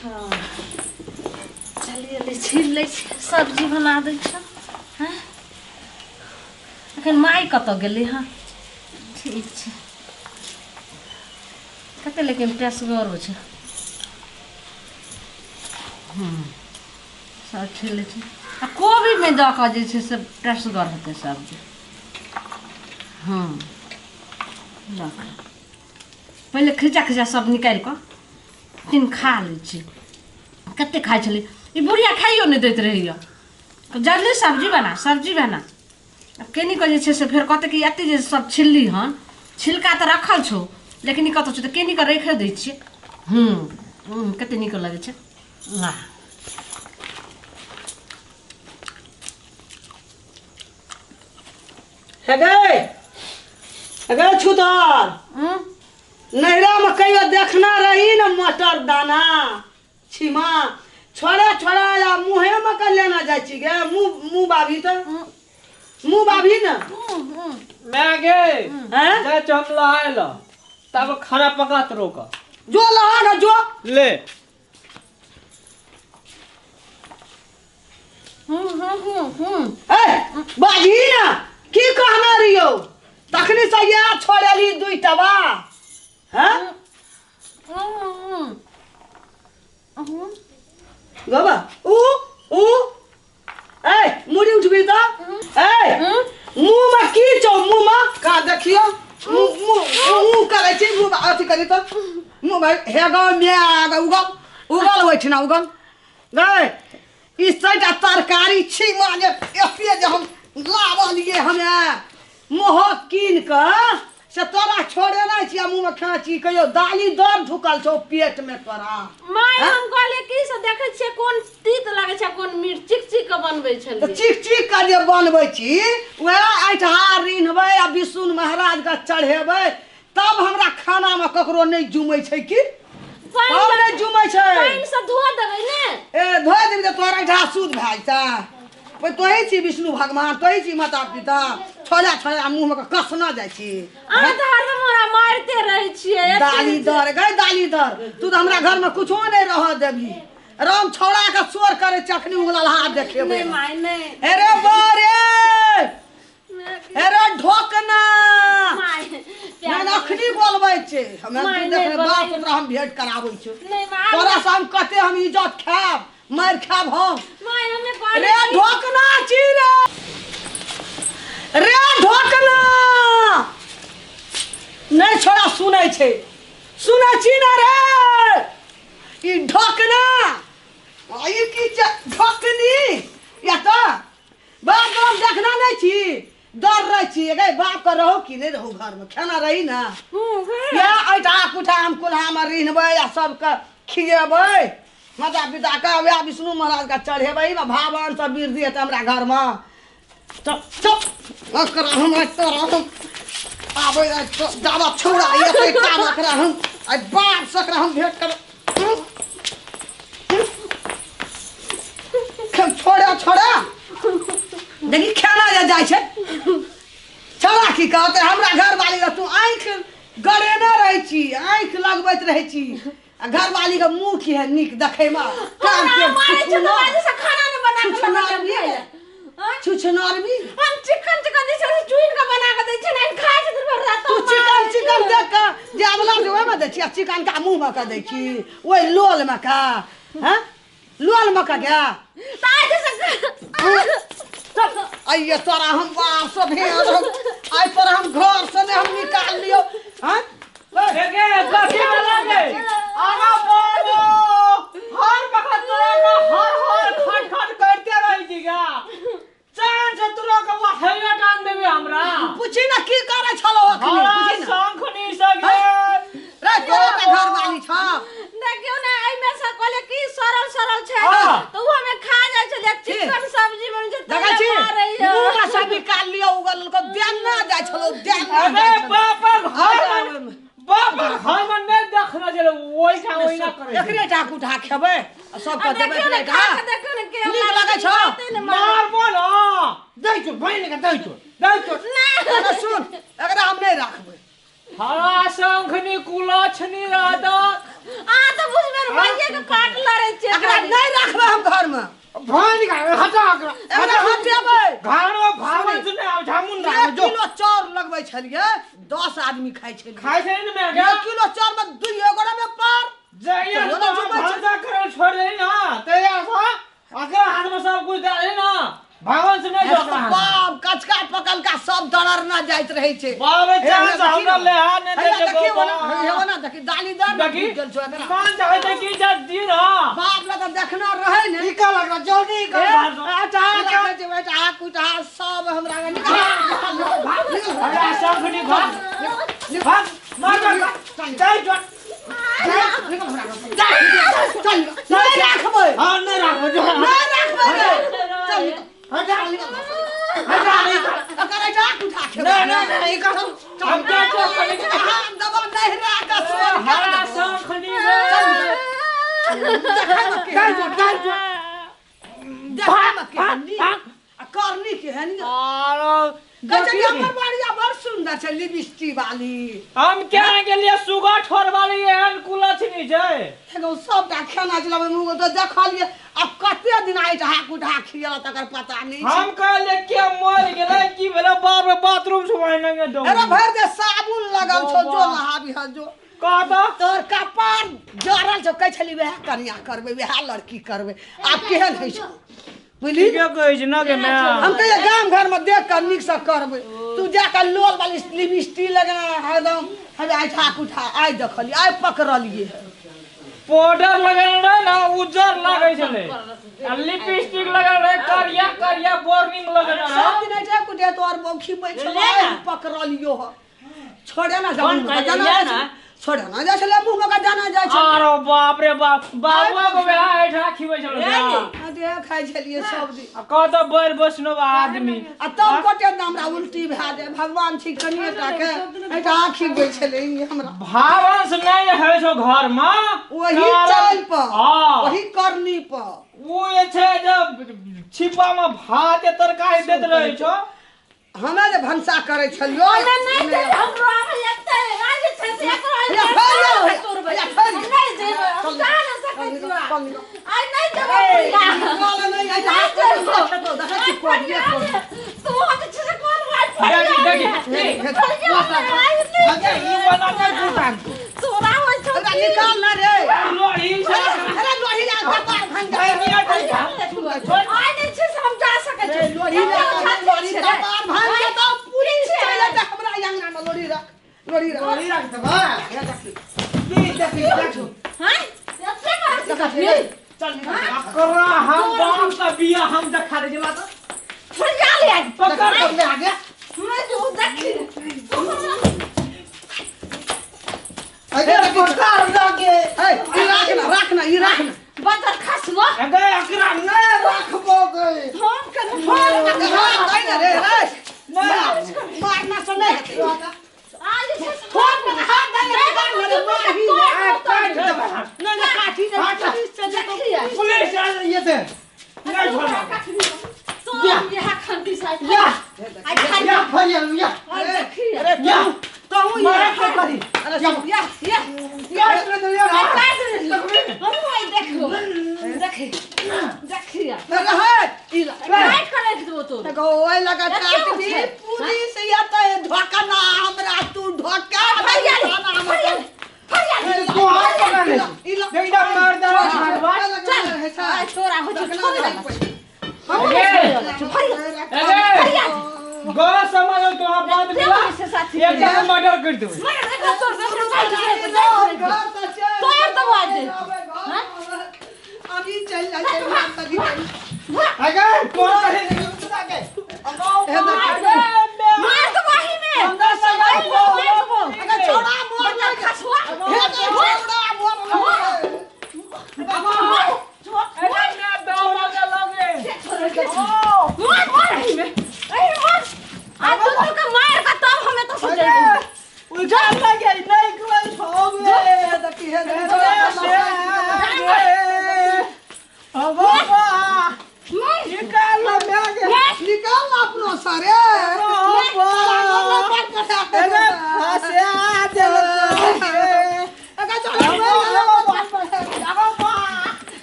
हाँ जल्दी जल्दी छील लै छी, सब्जी बना दै छी। हँ, एखन माय कतऽ गेलै? हँ, ठीक छै। कते लेकिन टेसगरो छै। हूँ, सब छील लै छी आ कोबीमे दऽ कऽ जे छै से टेसगर हेतै सब्जी। हँ, दऽ कऽ पहिले खिचा खिचा सब निकालि कऽ तीन खा लै छी। कते खाइ छलै ई बुढ़िया, खाइयो नहि दैत रहैए। जल्दी सब्जी बना, सब्जी बना। आब केनी कऽ जे छै से फेर कहतै कि एते जे सब छिलली हन, छिलका तऽ रखल छौ, लेकिन ई कतऽ छौ? तऽ केनी कऽ राखि दै छियै। हूँ हूँ, कते नीक लगै छै। वाह! हे गै, हे गै छुतहर, नैहरामे कहियो देखना रही ने मटर दाना छिमा छोड़ा छोड़ा या मुँहेमे के लेना जाइ छी गे? मुँह मुँह बाबी तऽ मुँह बाबी ने। मैं गे हैं? जाइ छी हम लहाय ल, तब खाना पकात रोक। जो लहा ना जो। ले। ए बाजी ना, की कहने रहियो तखनी से? इएह छोड़ेली दुई टबा। हैं गोबा ऊ ऊ, ए मुड़ी उठबी तऽ ए मुँह में की छौ? मुँह में का देखियो? मुँह मुँह ऊ करै छी, मुँह अथी करी तऽ मुँह में हे गो म्या उगल उगल ओहिठिना उगल गए। ई सभटा तरकारी छी माँ जे एते जे हम लाबलियै हमे मोह कीन कऽ, से तोरा छोड़े नहि छी आ मुँहमे खाँची कहियो दाली दर ढुकल छौ पेटमे तोरा। माय, हैं? हम कहलियै की से देखै छियै कोन तीत लगै छै, कोन मिर्च चिक चिक के बनबै तऽ छलियै। चीख चीख कऽ जे बनबै छी, वएह ऐठहा रिन्हबै आ विष्णु महाराजके चढ़ेबै, तब हमरा खानामे ककरो नहि जुमै छै की? पानि तब नहि जुमै छै। पानि से धो देबै ने। ए धोए देबी तऽ तोरा ऐठहा शुद्ध भए जेतै? तोही छी विष्णु भगवान, तोही छी माता पिता, छोड़ा छोड़ा मुँहमे कऽ कसना जाइ छी। अहाँ तऽ हरदम हमरा मारिते रहै छियै। दाली दर गै, दाली दर, तू तऽ हमरा घरमे कुछो नहि रहऽ देबही। राम छौड़ा के शोर करे छै, अखनी उगलल हाथ देखेबै। नहि माय, नहि। अरे बारे, अरे ढोकना। माय, नहि नहि, अखनी बोलबै छै हमे। माय, तू नहि देखने बाप बोलबै। तोरा हम भेंट कराबै छौ। नहि माय। तोरा से हम कते हम इज्जत खायब, मारि खायब हम। माय, हमे रे कहलियै ढोकना छी रे, रे ढोकना। नहि छोड़ा सुनै छै, सुनै छी ने रे ई ढोकना? आ ई की छै ढोकनी? या तऽ बाप बाप देखना नहि छी, डर रहै छी गे बाप के। रहो कि नहि रहू घरमे खाना रही ने? या एहिठा कुठा हम कुल्हामे रिन्हबै आ सबके खिएबै, माता पिताके वएह विष्णु महाराजके चढ़ेबै ने, भावन सब वृद्धि हेतै हमरा घरमे। चप चप, एकरा हम तोरा हम आबै जाबा छौड़ा एतै ताब एकरा हम आइ बाप से एकरा हम भेंट करब। छोड़ा छोड़ा, देखी खाना जे जाइ छै। छौड़ा की कहतै हमरा घरवाली के? तू आँखि गड़ेने रहै छी, आँखि लगबैत रहै छी आ घरवाली के मुँह की है नीक देखैमे? कान हमरा के मारै छै तऽ बाजू से खाना नहि बना कऽ छुछुनर लगा भी देब। है। छुछुनर भी। हम चिकन चिकन जे छै से चुनि कऽ बना कऽ दै छियै ने, खाइ छै भरि रात। तू चिकन चिकन देख कऽ जे अबला छै ओहिमे दै छी आ चिकन का मुँहमे कऽ दै छी ओहि लोलमे का? हँ, लोलमे कऽ गया। आइए तोरा हम बाप से भेज, आइ तोरा हम घर से नहि हम निकाल लियौ। हँ गे कथी वाला गे, आगा बढ़ो। हर वक्त तोरा के हर हर खट खट करते रही छी गा, चैन से तोरा के वो हैया टान देबे हमरा। पूछी ना की करै छलौ अखनी? हरा पूछी ना। शंख नी सके। रे तोरा तऽ घरवाली छ। देखियौ ने, एहिमे से कहलियै की सड़ल सड़ल छै हाँ। तऽ ओ हमे खा जाइ छलियै। चिकन सब्जी बनै छै। देखै छी, मारैया। मुँहमे सब निकाल लियौ उगल के, देना जाइ छलौ, देना अबे जाइ छलौ। बापक घर में, बापक घर में नहीं देखना जे ओहि ठाम ओहिना करै छै। एकरे टा कुठा खेबै आ सबके आ देबै। देखियौ ने, प्लेट खा हाँ कऽ देखियौ ने केहन नीक लागै लगै छै, छौ? बाते ने मानै। मारबो ना, दै छौ बहिन के, दै छौ, दै छौ। अरे सुन, एकरा हम नहि राखबै। हरा शंखनी कुलक्षणी राधा। अहाँ तऽ बुझबै ने, भैये के काट लड़ै। नहीं रखबै हम घर में। भान का हटा एकरा। एकरा हटेबै। घर में भावन से नहीं जामुन एक रख जो। किलो चाउर लगबै छलियै, 10 आदमी खाइ छलियै। खाइ छै ने मैं 1 किलो चाउर में 2 गोरा में पार। जइया चलो ना, जुमै छै। भनसा करल छोड़ देली ना तैया से अकरा हाथ में सब कुछ दे देली ना भावन से नहीं जो अकरा हाथ में। बाप कचका पकलका सब दरर ना जाइत रहै छै। बाप रे, चांस हमरा ले आ ने हैया दे देखियौ दे ना, हैया ना देखी दाली दर ना देखी डूबि गेल छौ एकरा। मान चाहे त की जा दी ना। बाप लग तऽ देखना रहै ने। निकल अकरा जल्दी निकल ए, बाहर से। अच्छा, देखै छै, बेटा, कुटा सब हमरा लग निकल, निकल, निकल, निकल। अरे सब खनी भाग भाग मार मार चल जो। निकल हमरा लग। जा, चल, निकल। नहीं राखबै। हां नहीं राखबै जो। नहीं राखबै रे। चल, निकल। हटा निकल। हटा नहीं अकर ऐठा कुठा खेबै। नहीं नहीं नहीं का हम क्या क्या खनी हम दबा नहीं राख सोर हरा सब खनी रे। देखै में चल जो चल जो। देखै में केहन नीक आ करनी केहन नीक। आरो कहै छै कि हमर बाड़िया बड़ सुंदर छै लिपस्टिक वाली। हम क्या के लिए सुगा ठोर वाली एहन कुलछ नहीं छै। एगो सबटा खाना चलाबै मुँह तऽ देखलियै आब कते दिन आइ ढा कुढा खियल तकर पता नहीं छै। हम कहले के मर गेलै की भेलै बाप रे बाथरूम से वाइन के दो। अरे भरि दे साबुन लगल छौ जो नहाबी ह जो। कह तो तोर कपार जरल छौ। कहै छली वएह कनिया करबै वएह लड़की करबै आब केहन होइ छौ बुझली। ठीके कहै छै ना के मैं। हम कहिए गाम घर में देख कर नीक से करबै तू जाकर लोल वाली लिपस्टिक लगना एकदम हवे आइ ठाक उठा आइ देखलियै आइ पकड़लियै। पाउडर लगल रहे ना उज्जर लागै छलै आ लिपस्टिक लगल रहे करिया करिया बोर्निंग लगल रहे। सब दिन ऐठा कुटे तोर बौखी बै छलै ले ना। पकड़लियो ह छोड़े ना फोन जाऊ कर जाना लिया ना। छोड़े ना जाइ छलै मुँह में के जाना जाइ छलै। अरे बाप रे बाप बाबुआ के बेहा ऐठा खिबै छलै। ले ने। अरे खाइ छलियै सब दिन। आ कह तो बड़ वैष्णव आदमी। आ तब कते दिन हमरा उल्टी भए जाय भगवान छी कनिए टा के एहिठा खिबै छलै ई हमरा। भावंश नहीं होइ छौ घर में वही चालि पर हाँ। वही करनी पर ओ जे छै जब छिपा में भात या तरकारी देत रहै छौ। हमे जे भनसा करै छलियो हमे नहीं जेबै, हमरो आबै एते आज छै से एकरा या फैल गेल, तोड़बै। या फैल हम गेल। नहीं जेबै, हम जा नहि सकै छियै। आइ नहीं जेबै बुढ़िया। निकल नहीं आइ नहीं जेबै। देखै छी कोबिये कोबी। तू हम जे छै से कोन भाइ देखी देखी फरिया आइ नहीं अगे ई वाला नहीं कुटान तोरा होइ छौ एकरा निकाल ना रे। लोही छै। अरे लोही ला कपार भांग भाई मिया आइ नहीं छै से हम जा सकै छी। लोही ला लोही कपार भांग के तो पुलिस चलि जेतै हमरा अंगना में। लोरी रख लोरी रख लोही रख देबा हे देखी की देखी देखू हैं एते कहै छी चल निकल। अकरा हम बाप का बिया हम देखा दे जला तो फरिया ले आइ। पकड़ कर ले आगे। मैं जो देखी अरे पकड़ लगे। ए ई राख ना राख ना ई राख ना बदर खसबो। अगे अकरा नहीं रखबो गई। हम कने फोन राख दै ना रे रे मारना से नहीं हेतै। आज छै से फोन में हाथ दै ना निकाल ना रे माही काट देबा। नहीं नहीं काठी नहीं पुलिस चल जेतौ। पुलिस आ जेतै नहीं छोड़ब। तो यह खंती साइड या आई खाई या फरिया या आई देखी अरे या तू मारा ये के करी अरे सुन, या या काट ले या आई काट दे हम आई देखो देखी देखी अरे हट ई ला काट कर रख दो तो देखो ओइ लगा ये काट क्यों दी छै? पुलिस या त ढोका ना हमरा तू ढोका फरिया ना हमरा फरिया फरिया तू हाथ पकड़ ले। ई ला देख जा मार दे चल आई तोरा हो देखना छोड़ नहीं दे पड़ी। हम अरे फरिया गो समझ तो आप बात मिला से साथी एक जगह मर्डर कर दो। मगर देखो तोर तोड़ दो आज हां अभी चल जा चल तभी अगे कौन कहे के मार दो बाही में अंदर से मार अगर छोड़ा मोर बच्चा खसवा हे तो छोड़ा मोर अरे मैं दौड़ा के लगे। मार मार ही में अरे मार आ तू तू के मार का तब हमें तो सजा उठा लगे नहीं कोई हो गए देखी हे अब मार निकाल लो मैं निकाल ना अपनो सरे अरे फंसे दे अगर चलो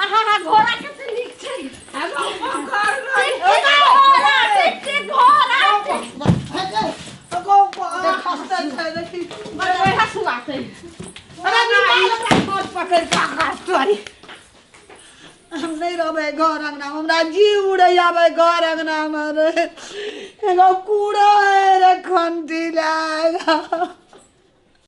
आहा हा घोड़ा हाथ पकड़ के हाथ तोरी। हम नहीं रहबै घर अंगना, हमरा जीव उड़ै आबै घर अंगना में रे। एगो कूड़ा है रे खंती लाग।